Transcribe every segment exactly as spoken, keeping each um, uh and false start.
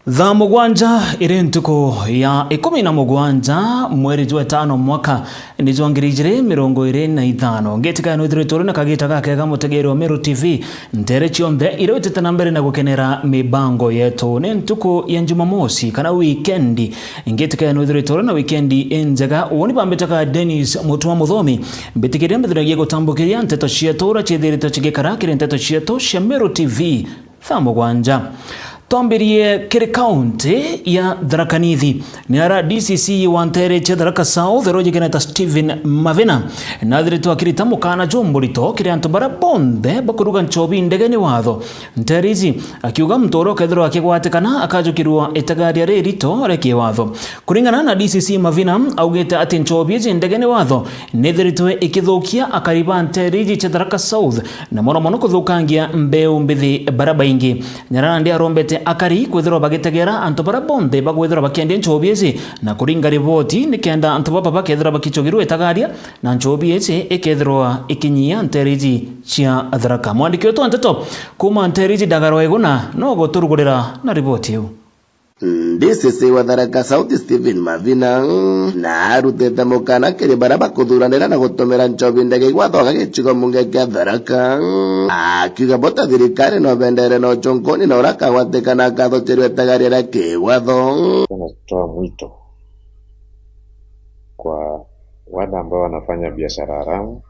Thaa mugwanja iri ntuku ya ikumi na mugwanja, mweri jwa itano, mwaka ni jwa ngiri ijiri mirongo iri na ithano. Ngitikano ithiritwe uri na kagita gakega, mutegeri wa Meru T V, ntere cionthe iria witite na mbere na gukenera mibango yetu. Ni ntuku ya Jumamosi kana wikendi. Ngitikano ithiritwe uri na wikendi injega. Uuni bambitaga Dennis Mutua Muthomi. Mbitikiria mbithiragia gutambukiria nteto cietu uria ciithiritwe cigikara kiri nteto cietu cia Meru T V. Thaa mugwanja. Twambirie kiri kaunti ya Tharaka Nithi. Ni ara D C C wa ntere cia Tharaka South, uria ujikeneta Stephen Mavina, nathiritwe akirita mukana jumburito kiri antu baria bonthe bakuruga nchobi ndegene watho ntere iji, akiuga muntu uria ukethirwa akigwatikana akajukirwa itagaria ririto ria kiwatho. Kuringana na D C C Mavina, augite ati nchobi iji ndegene watho nithiritwe ikithukia akari ba ntere iji cia Tharaka South, na mono mono kuthukangia mbeu mbithi baria baingi. Nyarara ndi arombete akari kwithirwa bagitegera antu baria bonthe bagwithirwa bakiendia nchobi iji na kuringa riboti, nikenda antu baba bakethirwa bakicugirwa itagaria na nchobi iji ikethirwa ikinyia ntere iji cia Tharaka. Mwandiki wetu wa nteto kuuma ntere iji Ndagaro Iguna no guturugurira na riboti iu. D C C wa Tharaka South Stephen Mavina na arutite mukana kiri baria bakuthuranira na gutumira nchobi ndege igwathoga gicigo mbunge kia Tharaka, akiuga bo ta thirikari no bendere na ucunkuni na uria akagwatikana akathukiirua itagaria ria kiwatho. Natoa mwito kwa wale ambao wanafanya biashara haramu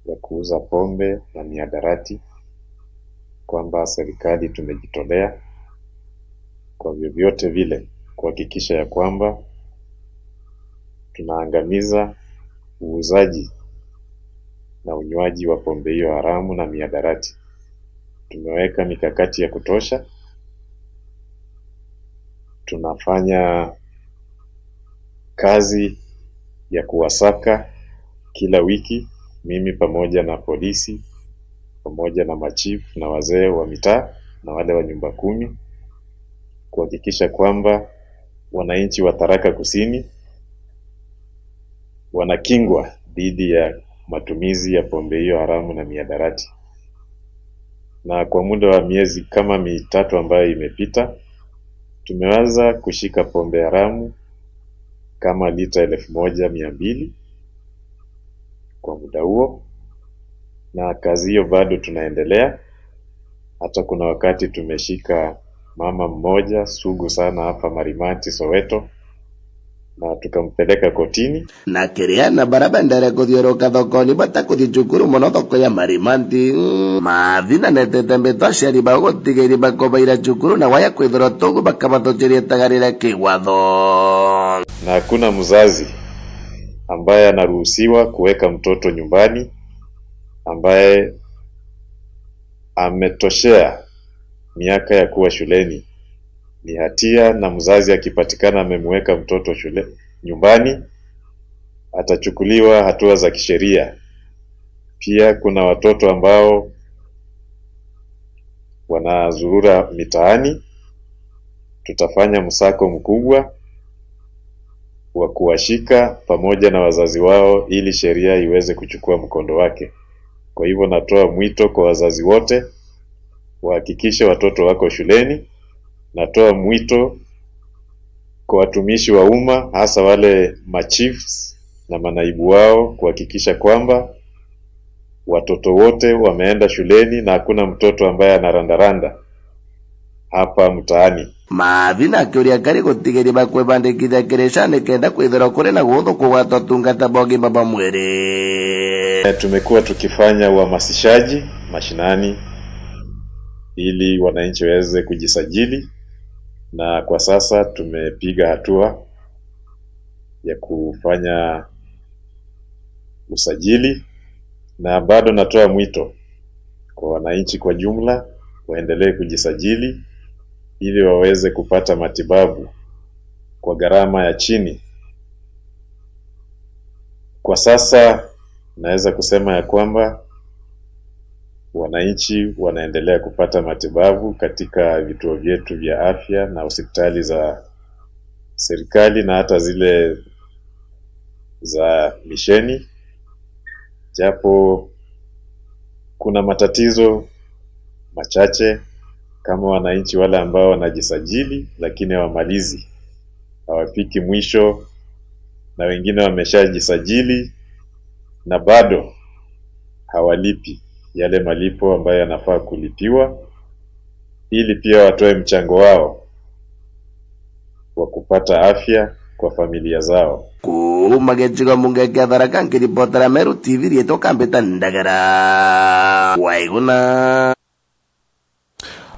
ya kuuza pombe na mihadarati kwamba serikali tumejitolea kwa vyovyote vile kuhakikisha ya kwamba tunaangamiza uuzaji na unywaji wa pombe hiyo haramu na mihadarati. Tumeweka mikakati ya kutosha. Tunafanya kazi ya kuwasaka kila wiki, mimi pamoja na polisi, pamoja na machief na wazee wa mitaa na wale wa nyumba kumi, kuhakikisha kwamba wananchi wa Tharaka Kusini wanakingwa dhidi ya matumizi ya pombe hiyo haramu na mihadarati. Na kwa muda wa miezi kama mitatu ambayo imepita, tumeweza kushika pombe haramu kama lita elfu moja mia mbili kwa muda huo, na kazi hiyo bado tunaendelea. Hata kuna wakati tumeshika mama mmoja sugu sana hapa Marimanti, Soweto, na tukampeleka kotini. Na kiria na baria bendere kuthiuruka thokoni batakuthi cukuru mono thoko ya Marimanti, Mavina netete mbito aciari bao gutigiri bakobaira cukuru na waya kwithirwa togu bakabathukiria itagaria ria kiwatho. Na hakuna mzazi ambaye anaruhusiwa kuweka mtoto nyumbani ambaye ametoshea miaka ya kuwa shuleni. Ni hatia, na mzazi akipatikana amemweka mtoto shule, nyumbani, atachukuliwa hatua za kisheria. Pia kuna watoto ambao wanazurura mitaani. Tutafanya msako mkubwa wa kuwashika pamoja na wazazi wao ili sheria iweze kuchukua mkondo wake. Kwa hivyo, natoa mwito kwa wazazi wote wahakikishe watoto wako shuleni. Natoa mwito kwa watumishi wa umma, hasa wale machiefs na manaibu wao, kuhakikisha kwamba watoto wote wameenda shuleni na hakuna mtoto ambaye anarandaranda hapa mtaani. Mavina akiuria akari gutigiri bakwibandikithia kiri SHA nikenda kwithirwa kuri na guuthu kugwata utungata bwa ugima bwa mwiri. Eh, tumekuwa tukifanya uhamasishaji mashinani ili wananchi waweze kujisajili, na kwa sasa tumepiga hatua ya kufanya usajili, na bado natoa mwito kwa wananchi kwa jumla waendelee kujisajili ili waweze kupata matibabu kwa gharama ya chini. Kwa sasa naweza kusema ya kwamba wananchi wanaendelea kupata matibabu katika vituo vyetu vya afya na hospitali za serikali na hata zile za misheni, japo kuna matatizo machache kama wananchi wale ambao wanajisajili lakini hawamalizi, hawafiki mwisho, na wengine wameshajisajili na bado hawalipi yale malipo ambayo yanafaa kulipiwa, ili pia watoe mchango wao wa kupata afya kwa familia zao. Kuuma gicigo mbunge kia Tharaka, nkiripotera Meru T V, riitwa Kambita Ndagara. Waiguna.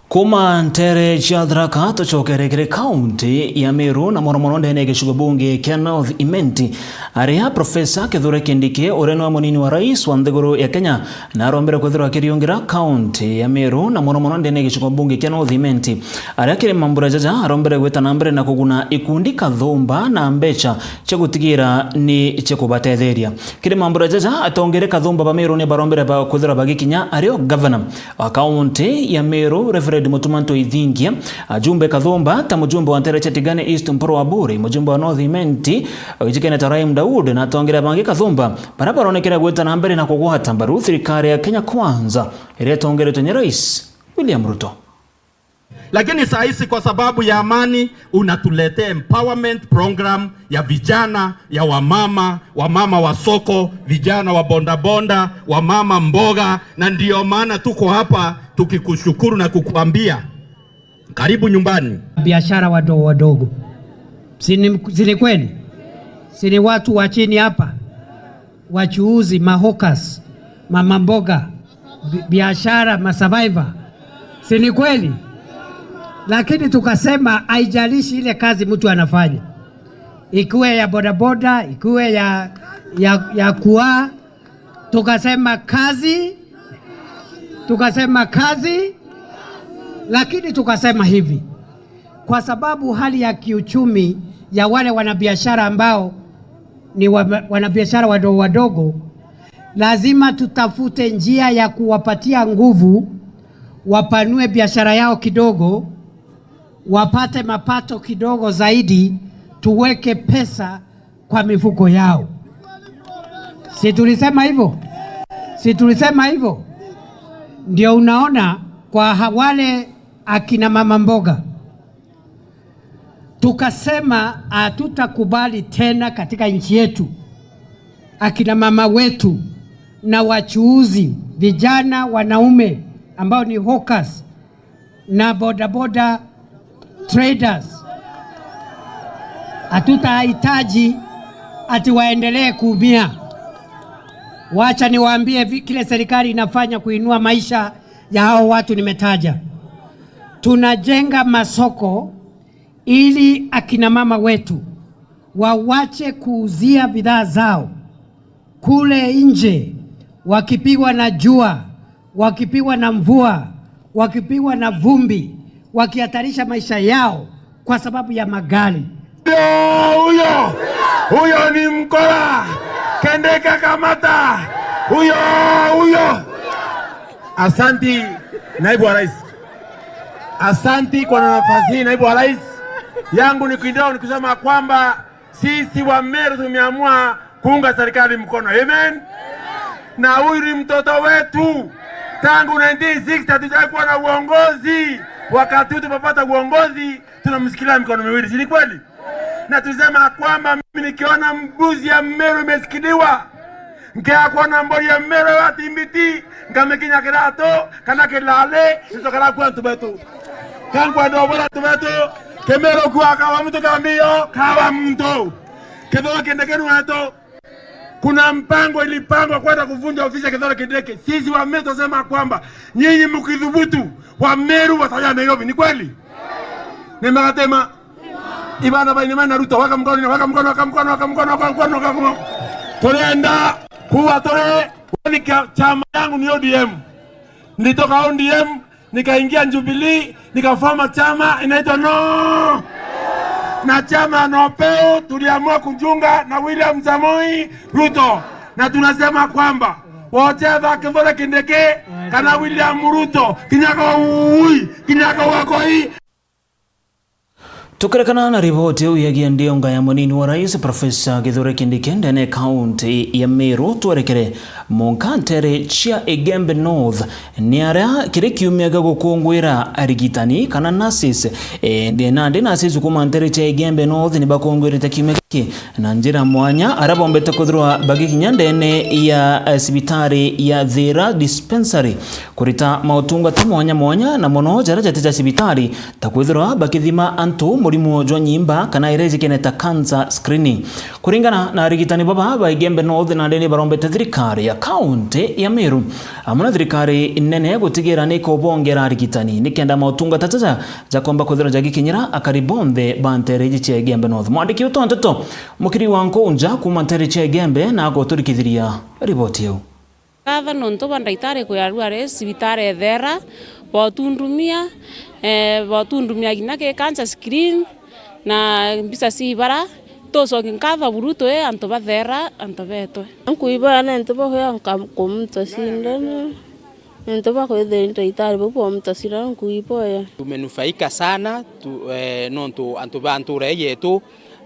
Kuuma nteere cia Tharaka, tucokere kiri kaunti ya Meru, na mono mono ndene ya gicigo bunge kia North Imenti, aria Profesa Kithure Kindiki, uria niwe munini wa rais wa nthiguru ya Kenya, na arombere kwithirwa akiriungira kaunti ya Meru, na mono mono ndene ya gicigo bunge kia North Imenti, aria kiri mambura jaja arombere gwita na mbere na kuguna ikundi kathumba na mbeca cia gutigira ni cia kubatetheria. Kiri mambura jaja, atongere kathumba ba Meru ni barombere ba kwithirwa bagikinya ario gavana wa kaunti ya Meru, Reverend Mutuma M'Ethingia, ajumbe kathumba ta mujumbe wa nteere cia Tigania East Mpuru Aburi, mujumbe wa North Imenti, wijikene ta Rahim Daud, na atongere bangi kathumba, baria baronekere gwita na mbere na kugwata mbaru thirikari ya Kenya Kwanza, iria itongeretwe ni Rais William Ruto. Lakini saa hizi kwa sababu ya amani, unatuletea empowerment program ya vijana, ya wamama, wamama wa soko, vijana wa bodaboda, wamama mboga, na ndio maana tuko hapa tukikushukuru na kukuambia, karibu nyumbani. Biashara wadogo wadogo. Si ni, si ni kweli? Si ni watu wa chini hapa? Wachuuzi, mahawkers, mama mboga, bi-, biashara, masurvivor. Si ni kweli? Lakini tukasema haijalishi ile kazi mtu anafanya, ikuwe ya bodaboda, ikuwe ya, ya, ya kuaa, tukasema kazi, tukasema kazi, lakini tukasema hivi, kwa sababu hali ya kiuchumi ya wale wanabiashara ambao ni wa-, wanabiashara wadogo wadogo, lazima tutafute njia ya kuwapatia nguvu, wapanue biashara yao kidogo, wapate mapato kidogo zaidi, tuweke pesa kwa mifuko yao. Si tulisema hivyo? Si tulisema hivyo? Ndio unaona kwa ha-, wale akina mama mboga, tukasema hatutakubali tena katika nchi yetu akina mama wetu na wachuuzi, vijana, wanaume ambao ni hawkers na bodaboda traders, hatutahitaji ati waendelee kuumia. Wacha niwaambie vi-, kile serikali inafanya kuinua maisha ya hao watu nimetaja. Tunajenga masoko ili akina mama wetu wawache kuuzia bidhaa zao kule nje, wakipigwa na jua, wakipigwa na mvua, wakipigwa na vumbi, wakihatarisha maisha yao kwa sababu ya magari. Huyo, huyo, huyo ni mkora. Kindiki kamata. Huyo, huyo. Asanti, naibu wa rais. Asanti kwa nafasi hii, naibu wa rais. Yangu ni kidogo ni kusema kwamba sisi wa Meru tumeamua kuunga serikali mkono. Amen. Na huyu ni mtoto wetu. Tangu nineteen sixty hatujawahi kuwa na uongozi. Wakati huu tumepata uongozi, tunamshikilia mikono miwili. Si ni kweli? Na tulisema kwamba mimi nikiona mbuzi ya Meru imeshikiliwa, nkeakwa na mbori ya Meru ya Timbiti, ngamikinya kirato kana kilale, nitokera kwa antu betu. Kangwa ndo bora antu betu, Kimeru kwa kawa mtu kambio, kawa mtu. Kithuki Kindiki ni wetu. Kuna mpango ilipangwa kwenda kuvunja ofisi ya Kithure Kindiki. Sisi wa Meru tunasema kwamba nyinyi mkithubutu, wa Meru wataja Nairobi. Ni kweli? Nimegatema. Ibana baini mana Ruto, waka mkono, waka mkono, waka mkono, waka mkono, waka mkono, waka mkono. Tulienda kuwa tore, wani kia-, chama yangu ni O D M. Nilitoka O D M, nikaingia Jubilee, nikafoma chama inaitwa No. Na chama ya No Peu tuliamua kujiunga na William Samoei Ruto. Na tunasema kwamba wote thake Kithure Kindiki kana William Ruto, kinyaka ui, kinyaka wako hii. Tukirekana na riboti iu yegie ndionga ya munini wa rais, Profesa Kithure Kindiki, ndene kaunti ya Meru, twerekere munka ntere cia Igembe North, ni aria kiri kiumia gia gukungwira arigitani kana nurses. E, nandi nurses kuma ntere cia Igembe North ni bakungwirite kiumia giki na njira mwanya, aria bombete kwithirwa bagikinya ndene ya, e, cibitari ya Thira Dispensary kurita mautungata mwanya mwanya, na mono jaria jati ja cibitari, ta kwithirwa bakithima antu murimo jwa nyimba kana iria ijikene ta cancer screening. Kuringana na arigitani baba ba Igembe North, nandi ni barombete thirikari ya kaunti ya Meru amwe na thirikari nene gutigira ni kubongera arigitani nikenda mautungata jaja jakomba kwithirwa jagikinyira akari bonthe ba ntere iji cia Igembe North. Mwandiki wetu wa nteto Mukiri wa Nkunja kuma ntere cia Igembe na agoturikithiria riboti iu. Ngatho nontu bwa ndagitari kwira arware cibitari ethera botundumia, eh, botundumia kinya ki cancer screen na mbica cia ibara. Tucoki nkatho buru twi antu bathera antu betwe. Nkuiboya ni ntu bwa kuya nka-, kumuta cindano, ni ntu bwa kwithira ndagitari bau bomuta cindano, nkuiboya. Tumenufaika sana tu, eh, nontu antu ba ntura ii yetu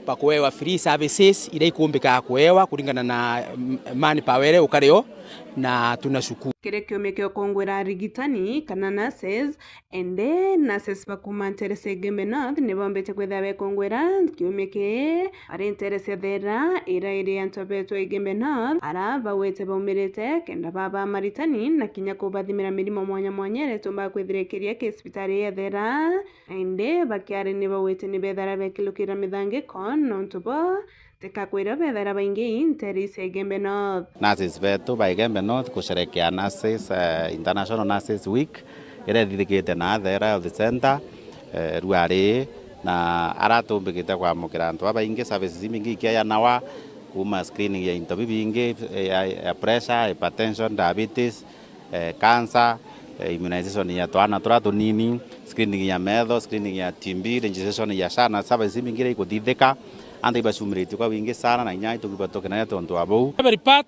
bakuewa free services iria ikumbikaga kuewa kuringana na, mm, manpower iria ukario, na tunashukuru. Kiri kiumia kia ukungwira arigitani kana nurses, ende nurses ba kuma ntere cia Igembe North ni bombite kwithira bekungwira kiumia kii ari ntere cia Thera iria iri antu betwe Igembe North, ara bawite baumirite kenda baba maritani na kinya kubathimira mirimo mwanya mwanya iria itumbaga kwithira ikiria ki cibitari ya Thera. Indi bakiari ni bawite ni bethara bekilukira mithangiko nontu bo tikakwira bethara baingi ntere cia Igembe North. Nurses betu ba Igembe North kusherekea Nurses, eh, International Nurses Week iria ithithikite na Thera Health Centre, eh, ruari, na ara tumbikite kwamukira antu babaingi, services imbingi ikiayanawa, kuma screening ya into bibingi, eh, ya, ya pressure, hypertension, diabetes, eh, cancer, eh, immunization ya twana turia tunini, screening ya metho, screening ya T B, registration ya SHA na services imbingi iria ikuthithika. Antu ibacumiritie kwa wingi sana na inya itugibatwa kinene tontu wa buu. Every part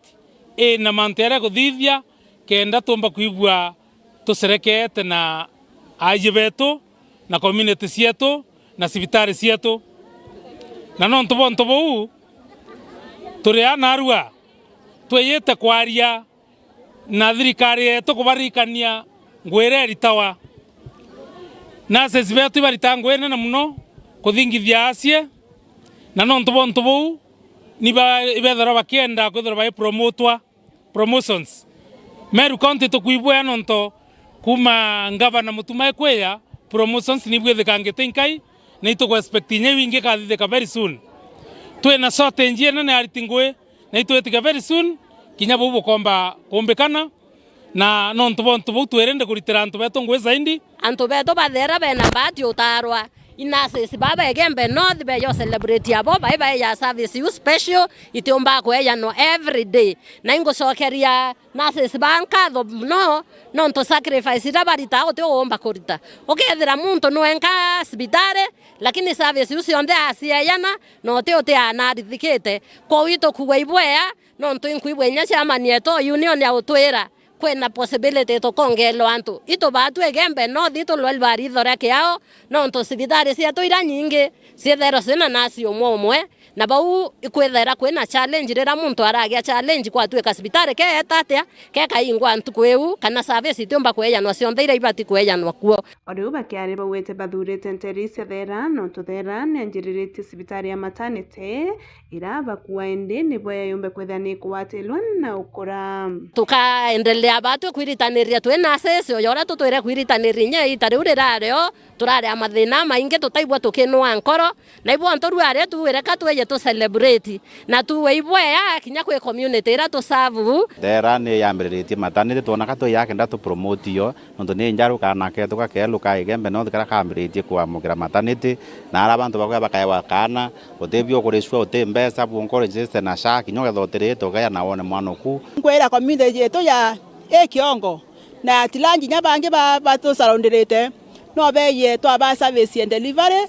ina mantu jaria ikuthithia kenda tumba kwigua tuserekeete na aayie betu na community cietu na cibitari cietu. Na nontu bwa untu buu, turi aa narua twiyite kwaria na thirikari yetu kubaririkania ngugi iria iritawa. Nurses betu ibaritaga ngugi inene mono kuthingithia acie, na nontu bwa untu buu, ni ba-, ibethagirwa bakienda kwithirwa baipromotwa, promotions. Meru County tukwibwea nontu kuuma ngavana Mutuma ikwija, promotions ni ibwithikangite inkai, na itugu expect inya iu ingi ikathithika very soon. Twina shortage inene ya ariti ngugi, na itwitika very soon kinya buu bukomba kumbikana, na nontu bwa untu buu twirinde kuritira antu betu ngugi zaidi. Antu betu bathera bena bahati utarwa. I nurses baba Igembe North beyo celebrate abo, bai baeja service iu special, itiumba kuejanwa every day. Na ingucokeria nurses ba nkatho mono, nontu sacrifice iria baritaga uti uumba kurita. Ukethira muntu nwenka cibitari, lakini service iu cionthe aciejana, na uti uti anarithikite. Kwou itukugwa ibwea, nontu inkwigua inya chairman yetu union ya utwira, kwina possibility tukongeelwa antu. Itubatue Igembe North itulwelwa ritho ria kiao, nontu cibitari cietu iria nyingi ciethairwa cina nasi umwe umwe, na bau ikwithaira kwina challenge riria muntu aragia challenge kwatuika cibitari keeta atia, kekaingwa ntuku iu, kana service itiumba kwejanwa cionthe iria ibati kwejanwa kuo. O riu bakiari bauite bathurite nteri cia Thera, nontu Thera ni anjiriritie cibitari ya maternity, ira bakua indi nibo yayumbe kwithira ni kugwatirwa na ukura. Tukaendelea batwi kwiritaniria twi nurses, o uria tutwire kwiritaniria inya ita riu rirario, turari a mathina maingi tutaigua tukinwa nkoro, na ibo antu ruaria tuwire ka twije tu celebrate, na tuwe ibwea kinya kwi community ira tu serve. Thera ni yambiriritie maternity, twona ka twi yakenda tu promote yo, nontu ni njaru kana ketu gakeru ka Igembe North karia kambiritie kuamukira maternity, na ara bantu bakuya bakaewa kaana, uti bio kuricua, uti mbeca, bu encourage na SHA, kinya ugetha utiriite ugeya na wone mwana uku. Nkwira community yetu ya i Kiongo na Atilangi inya bangi ba, batusurroundirite, no beeyie twaba service and delivery,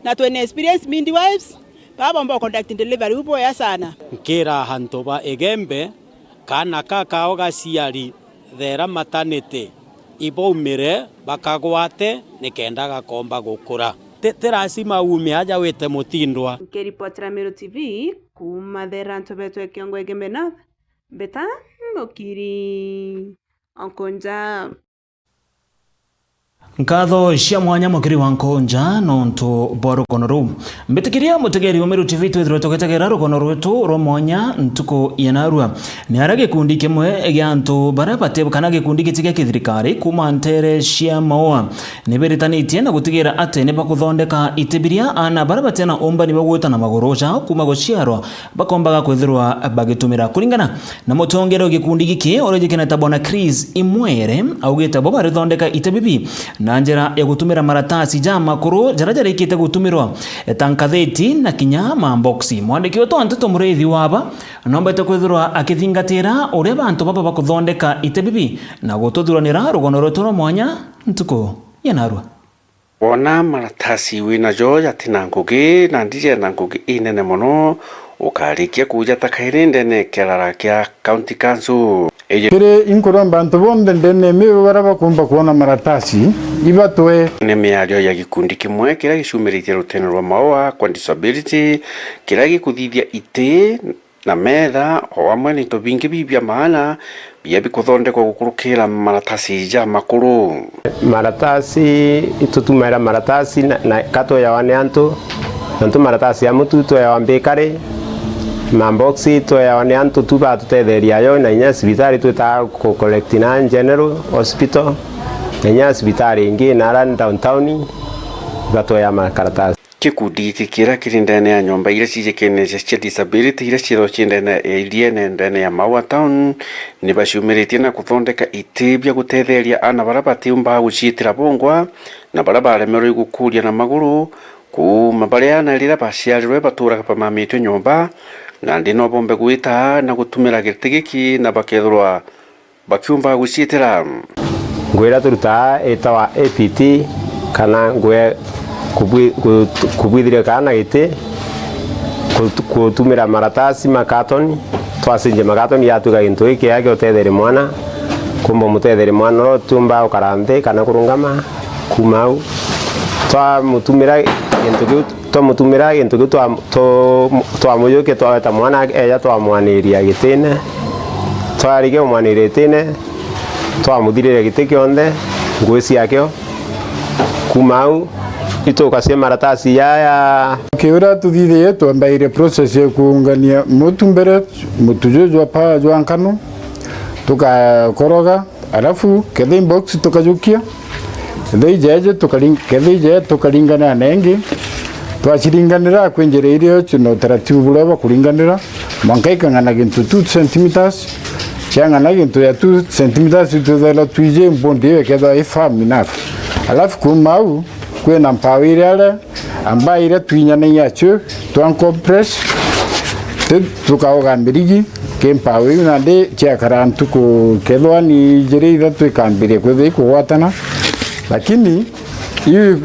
na twina experience midwives, baba bomba conduct delivery u bwea sana. Nkira antu ba Igembe, kaana ka kao gaciari Thera maternity ibaumire bakagwate nikenda gakomba gukura. Ti, ti lazima uume aja wite mutindwa. Nkiripotera Meru T V kuuma Thera, ntobeetwe Kiongo Igembe North, Mbeta Mukiri Onkonja. Nkatho cia mwanya Mukiri wa Nkonja nontu bwa rugono ruu. Mbitikiria mutegeri wa Meru T V, twithirwe tugitegera rugono rwetu rwa mwanya ntuku ya narua. Ni aria gikundi kimwe gia antu baria bati kana gikundi giti gia kithirikari kuuma ntere cia Maua ni biritanitie na gutigira ati ni bakuthondeka iti biria aana baria batina umbani bwa gwita na maguru ja kuuma guciarwa bakombaga kwithirwa bagitumira. Kuringana na mutongeria wa gikundi giki uria ujukikanite ta Bwana Chris Imwere, augite bo barithondeka iti bibi na njira ya gutumira maratasi ja makuru jaria jarikite gutumirwa ta nkatheti na kinya mamboksi. Mwandiki wetu wa nteto Muriithi Waba nombete kwithirwa akithingatira uria bantu baba bakuthondeka iti bibi na gututhuranira rugono rwetu rwa mwanya ntuku ya narua. Wona maratasi wina jo jatina ngugi, nandi jena ngugi inene mono, ukarikia kuja ta kairi ndene ya kiarara kia County Council. Iji- Kiri inkuromba antu bonthe ndene ya Meru baria bakumba kwona maratasi, ibatwe. Ni miario ya gikundi kimwe kiria gicumiritie rutene rwa Maua kwa disability, kiria gikuthithia iti na metha, o amwe na into bingi bibia maana, biria bikuthondekwa gukurukira maratasi ja makuru. Maratasi, itutumaira maratasi na, na ka tweyawa ni antu, nontu maratasi ya mutu tweyawa mbikari, mamboksi tweyawa ni antu tu batutetheria ayo, na inya cibitari twitaga ku collect na General Hospital, na inya cibitari ingi na ara downtown, ibatweya makaratasi. Gikundi giki kiria kiri ndene ya nyomba iria cijikene cia disability iria ciithagwa ci ndene ya iriene ndene ya Maua Town, ni baciumiritie na kuthondeka iti bia gutetheria aana baria batiumbaga guciitira bongwa na baria baremerwe i gukuria na maguru, kuuma baria aana riria baciarirwe baturaga bamamitwe nyomba, nandi no bombe gwita na gutumira giti giki na bakethirwa bakiumba guciitira. Ngugi iria turutaga itawa A P T, kana ngugi kubwi-, ku-, kubwithiria kaana giti, ku-, kutumira maratasi ma katoni, twacenjia makatoni yatuika gintu gikiega gia utetheria mwana, kumba umutetheria mwana uria utiumba gukara nthi kana kurungama. Kuuma au, twamutumira gintu kiu twamutumira gintu kiu twa-, tu-, twamujukia, twaweta mwana eja twamwaniria gitine. Twarikia kumwaniria gitine, twamuthiriria giti kionthe, ngugi ciakio. Kuuma au, ituka cia maratasi jaya. Kiuria tuthithirie, twambaire process ya kuungania mutu mbere, mutu juju jwa pa-, jwa nkano, tukakoroga, Alafu, ketha i box tukajukia, ketha i jeje tukaring-, ketha i jeje tukaringanira na ingi. Twaciringanira kwi njira iria cio na utaratibu buria bakuringanira, mwanka ikang'ana gintu two centimeters, ciang'ana gintu ya two centimeters, twithagirwa twiji mbundi iyo ikethagirwa i firm enough. Alafu kuuma au, kwina mpao iria aria Amba iria twinyanagia acio, twa compress, ti-, tukaoga mbirigi, ki mpao iu nandi ciakara ntuku kethwa ni ijiri ithatu ikambiria kwithirwa ikugwatana. Lakini iu,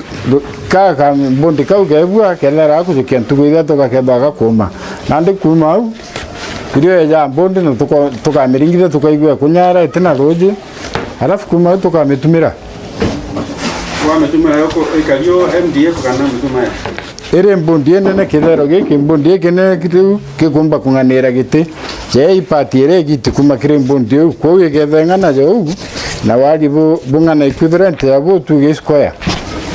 ka, ka mbundi kau kebua, kethagirwa gakujukia ntuku ithatu gakethagirwa gakuuma. Nandi kuuma au, irio eja mbundi na tuko-, tukamiringithia tukaigua kunyara itina ruuji, alafu kuuma au tukamitumira. Wamitumira yo ku-, ikario M D F kana mitumaya? Iri mbundi inene kithero giki, mbundi giki ni riu gikumba kung'anira giti. Jee ipati iria igiti kuma kiri mbundi iu, kwou igetha ing'ana ja uu, na wari bu-, bung'ana equivalent ya bu tuge square.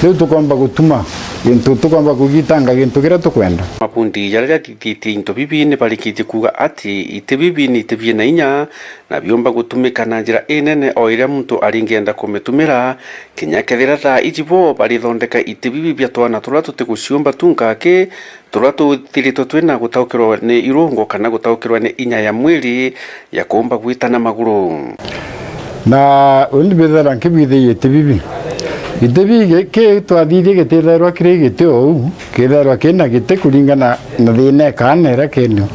Riu tukomba gutuma gintu, tukomba kugitanga gintu kiria tukwenda. Mabundi jaria jathithitie into bibi ni barikitie kuuga ati iti bibi ni iti biina inya, na biumba gutumika na njira inene o iria muntu aringienda kumitumira, kinya kethira thaa iji bo barithondeka iti bibi bia twana turia tutiguciumba tu nkaki, turia tuthiritwe twina gutaukirwa ni irungo kana gutaukirwa ni inya ya mwiri ya kuumba gwita na maguru. Na undi bithera nkibwithirie iti bibi. Iti bibi ki twathithie gitithairwa kiri giti o uu, kithairwa kina giti kuringana na thina ikaana iria kinio.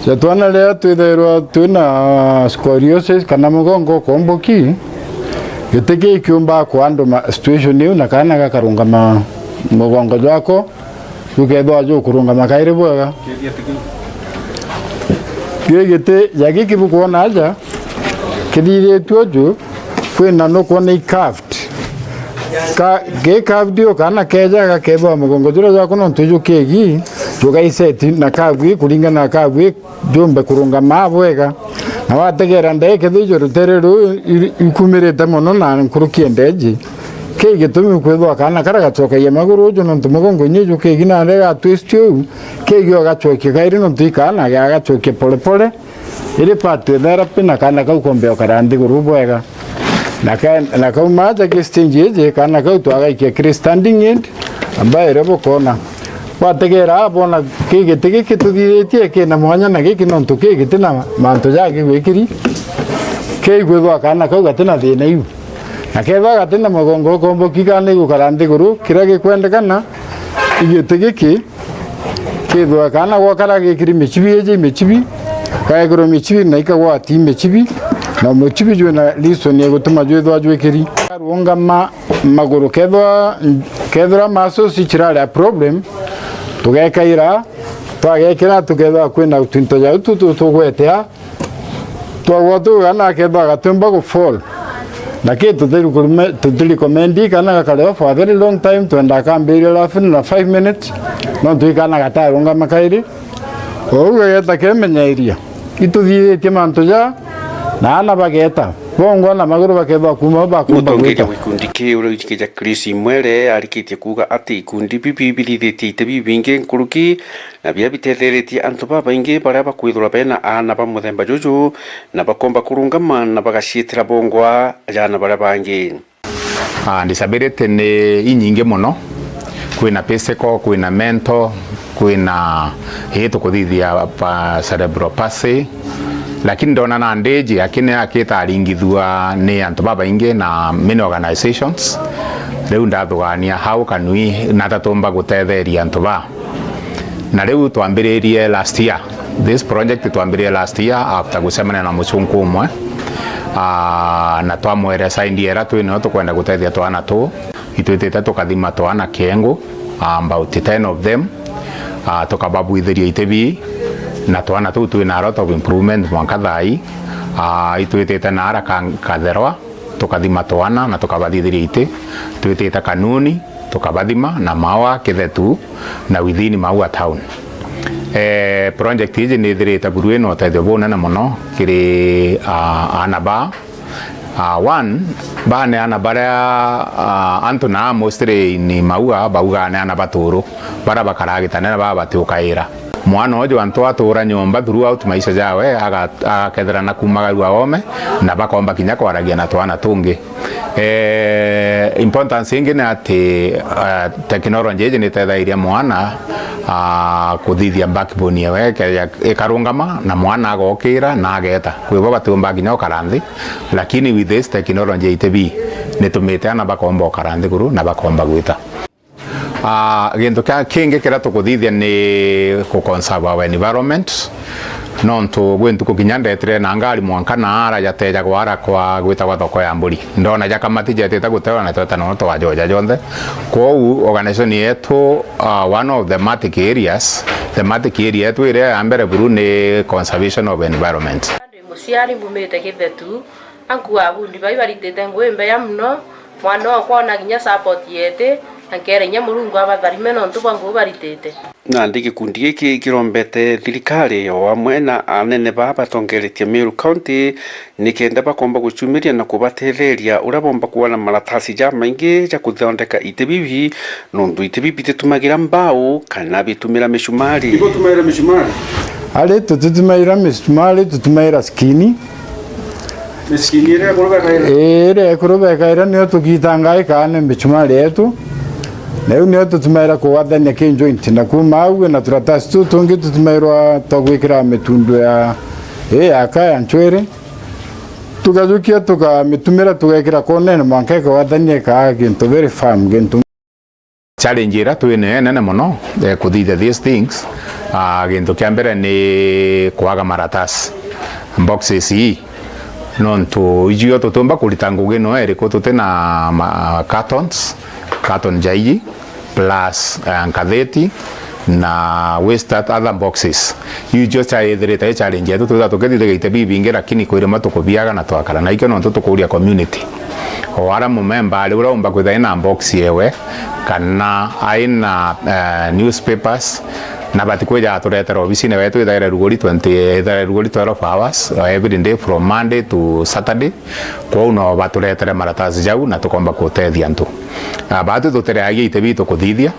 Ja twana riria twithairwa twina scoliosis kana mugongo ukomboki, giti kii kiumbaga kuanduma situation iu na kaana gakarungama mugongo jwako, jukethwa jukurungama kairi bwega. Kii giti ja giki bukwona aja, kithithitue uju, kwina nukwona i curved. Ka-, gi kabu dio kana keja gakethwa mugongo juria jwaku nontu iju kigi, jugaiseti na kabu ii kuringana na kabu ii jumbe kurungama bwega. Na wategera ndege kethwa ijo rutere ruu i-, ikumirite mono na nkuruki endeji. Kii gitumi kwithwa kana kara gacokagia maguru uju nontu mugongo inya iju kigi na ndege gatwistio uu, kigi ogacokia kairi nontu ikana gagacokia polepole. Iri part ya therapy na kana kau kombe okara nthiguru bwega. Na ka-, na kauma aja ki stage iji, kana kau twagaikia kiri standing aid, ambayo ire bukona. Wategera abona ki giti giki tuthithitie kina mwanya na giki nontu ki giti na mantu jagi gwikiri. Ki igwithwa kana kau gatina thina iu. Na kethwa gatina mugongo ukomboki kana igukara nthiguru, kiria gikwendekana, igiti giki kithwa kana gwakara gikiri michibi iji michibi, kaegirwa michibi na ikagwati michibi, na muchibi jwina reason ya gutuma jwithwa jwikiri. Karungama maguru kethwa, kethira muscles ichirari a problem, tugekaira, twagekira tukethwa kwina twinto ja utu tu-, tugwetea, twagwa tuga na akethwa agatumba gu fall. Na ki tutiri kurume-, tutiri recommend kana gakarewa for a very long time, twenda akambiria laughing na five minutes, no twikana gatarungama kairi. Ou gageta kemenyairia. Ituthithitie mantu ja, na ana bageta. Bongwa na maguru bakethwa kuma bakumba Mutongeria gwita. Wa gikundi kiu uria witikia Chris Imwere arikitie kuuga ati ikundi bibi birithithitie ite bibingi nkuruki na biria bitetheretie antu babaingi baria bakwithirwa bena aana ba muthemba juju, na bakomba kurungama na bagaciitira bongwa ja aana baria bangi. Ah, disability ni inyingi mono. Kwina physical, kwina mental, kwina ii tukuthithia pa cerebral palsy. Lakini ndona nandi ji akini akitaringithua ni antu babaingi na many organizations. Riu ndathugania how can we, nata tumba gutetheria antu ba Na riu twambiririe last year. This project twambiririe last year after gucemania na mucunku umwe. Ah, na twamwere side ira twi nayo tukwenda gutethia twana tuu. Itwitite tukathima twana kiengu, ah, about ten of them. Ah, tukababwithiria itibi, na twana tuu twina a lot of improvement mwanka thaa ii. Ah, itwitite na ara ka-, Katherwa, tukathima twana na tukabathithiria iti, twitite Kanuni, tukabathima na Maua, Kithetu na within Maua town. Eh, project iji ni ithirite buru ina utethio bunene mono kiri, ah, aana ba, ah, one, ba ni aana baria, ah, antu na mostly in Maua baugaa ni aana baturu, baria bakaraa gitane na baa batiukaira. Mwana uju antu atuura nyomba throughout maisha jawe, aga-, agakethira na kumagarua oome, na bakomba kinya kwaragia na twana tungi. Eh, importance ingi ni ati, ah, technology iji ni itethairia mwana, ah, kuthithia backbone yawe, ikeja-, ikarungama, na mwana agokira na ageta. Kwi bo batiumba kinya ukara nthi, lakini with this technology ya itibi, nitumite ana bakomba ukara nthiguru na bakomba gwita. Ah, gintu kia, kingi kiria tukuthithia ni ku conserve our environment. Nontu gwi ntuku kinya ndetire na ngari mwanka na ara jateja gwara kwa gwitagwa thoko ya mburi. Ndona ja kamati jetite gutewa na tweta no twajoja jonthe. Kwou organization yetu, ah, one of thematic areas, thematic area yetu iria ya mbere buru ni conservation of environment. Ndi muciari mbumite Kithetu, ankuaa bundi bai baritite ngui mbeya mono, mwana okwa ona kinya support yeti, na nkera inya Murungu abatharime nontu bwa ngui baritite. Nandi gikundi giki kirombete thirikari o amwe na anene baa batongeretie Meru County nikenda bakomba gucumiria na kubatetheria uria bomba kuona maratasi jamaingi ja kuthondeka iti bibi, nontu iti bibi bititumagira mbau kana bitumira micumari. Ibo tumaira micumari? Ari tutitumaira micumari, tutumaira skini. Miskini iria ekuru bekaira? Ii, iria ekuru bekaira niyo tugitangaa ikaa ni micumari yetu. Na iu niyo tutumaira kugwathania ki joint. Na kuuma au na turatasi tuu tungi tutumairwa twa gwikira mitundu ya, ii, ya ka ya ncwiri. Tugajukia tukamitumira tugekira konene mwanka ikagwathania ikaa gintu very firm, gintu Challenge iria twi nayo inene mono, eh, kuthithia these things, ah, gintu kia mbere ni kwaga maratasi, boxes ii. Nontu icio tutiumba kurita ngugi no iriku tuti na ma-, cartons, carton ja iji, plus, eh, nkatheti, na waste other boxes. Icio cia ithirite i challenge yetu, twitha tukithithiria ite bibingi, lakini kwi rimwe tukubiaga na twakara. Na ikio nontu tukuria community. O ara mumemba ari uria umba kwithira ina box yewe kana aina, eh, newspapers, na bati kwija aturetera obisine wetu ithaire rugori twenty, ithaire rugori twelve hours, eh, every day from Monday to Saturday. Kwou no baturetere maratasi jau na tukomba kutethia antu. Ah, batu tutereagia ite bitu kuthithia.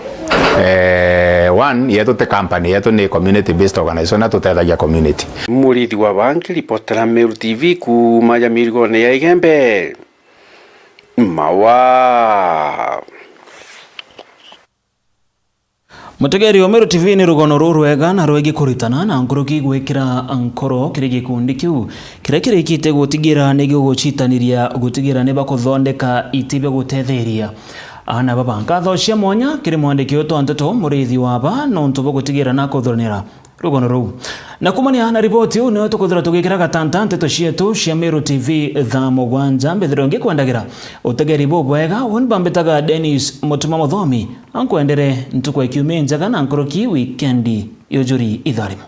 Eh, one, yetu ti company, yetu ni community based organization na tutethagia community. Murithi wa Banki, ripotera Meru T V kuuma Jamirigone ya Igembe. Mawa. Mutegeri wa Meru T V ni rugono rurwega na rwegi kuritana na nkuruki gwikira nkoro kiri gikundi kiu kiria kirikite gutigira ni gigucitaniria gutigira ni bakuthondeka iti bia gutetheria aana baba. Nkatho cia mwanya kiri mwandiki wetu wa nteto Murithi wa Ba nontu bwa gutigira na kuthuranira rugono ruu. Na kumania na riboti iu, nio tukwithirwa tugikira gatanta nteto cietu cia Meru T V thaa mugwanja. Mbithirwe ngikwendagira utegeri bubwega. Uni bambitaga Dennis Mutuma Muthomi. Ankwendere ntuku ya kiumia njega na nkuruki wikendi yujuri itharimu.